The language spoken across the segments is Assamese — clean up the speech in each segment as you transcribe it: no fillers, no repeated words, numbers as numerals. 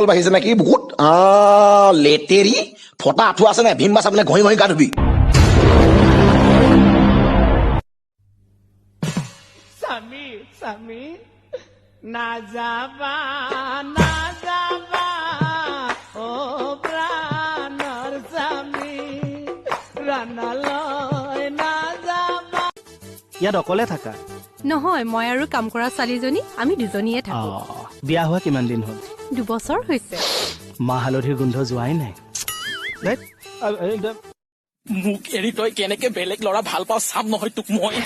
বাঢ়িছে নেকি বুকুত? লেতেৰি ফটা আঁঠুৱা আছে নাই? ভীম বা চাবোনে ঘঁহি ঘঁহি গা ধুবি। স্বামী স্বামী নাযাবা নাযাবা ও প্ৰাণৰ স্বামী ৰাণালয় নাযাবা। ইয়াত অকলে থাকা? নহয়, মই আৰু কাম কৰা ছোৱালীজনী, আমি দুজনীয়ে থাকো। বিয়া হোৱা কিমান দিন হ'ল? 2 বছৰ হৈছে। মাহ হালধিৰ গোন্ধ যোৱাই নাই। মোক এৰি তই কেনেকে বেলেগ ল'ৰা ভাল পাওঁ, চাম নহয় তোক মই।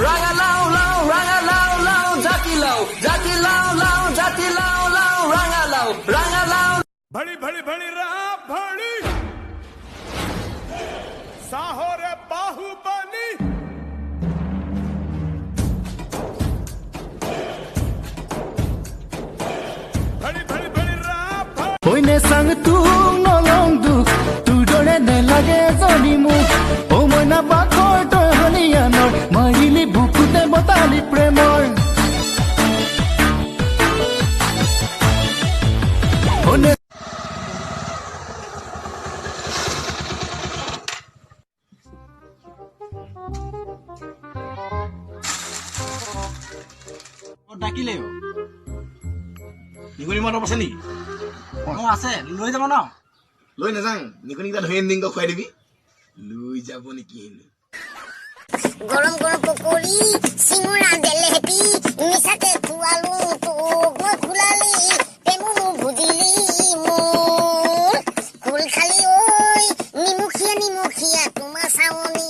ৰাঙালাও লাও, ৰাঙালাও লাও, জাতিলাও জাতিলাও লাও, জাতিলাও লাও, ৰাঙালাও ৰাঙালাও। भड़ी भड़ी भड़ी रा भड़ी साहो रे बाहुबली। भड़ी भड़ी भड़ी रा भड़ी। হয়নে চাং তোক নলং দুখ, তোৰ দৰে নেলাগে এজনী মোক। অ মইনা বাখৰ, তই হলি আনৰ, মাৰিলি বুকুতে বতালি প্ৰেমৰ। হয়নে ডাকিলে। নিগনি মৰা আছে নেকি? অ, আছে, লৈ যাব ন? লৈ নাযাং, নিগনিকেইটা ধৰি আনি দিম, খুৱাই দিবি। লৈ যাব নেকি হেনো? গৰম গৰম পকৰি, চিঙৰা, জেলেপি মিছাতে খুৱালো তোক মই। খোলালি প্ৰেমো মোৰ, বুজিলি মোৰ খোল খালি। ঐ নিমখীয়া নিমখীয়া তোমাৰ চাৱনি।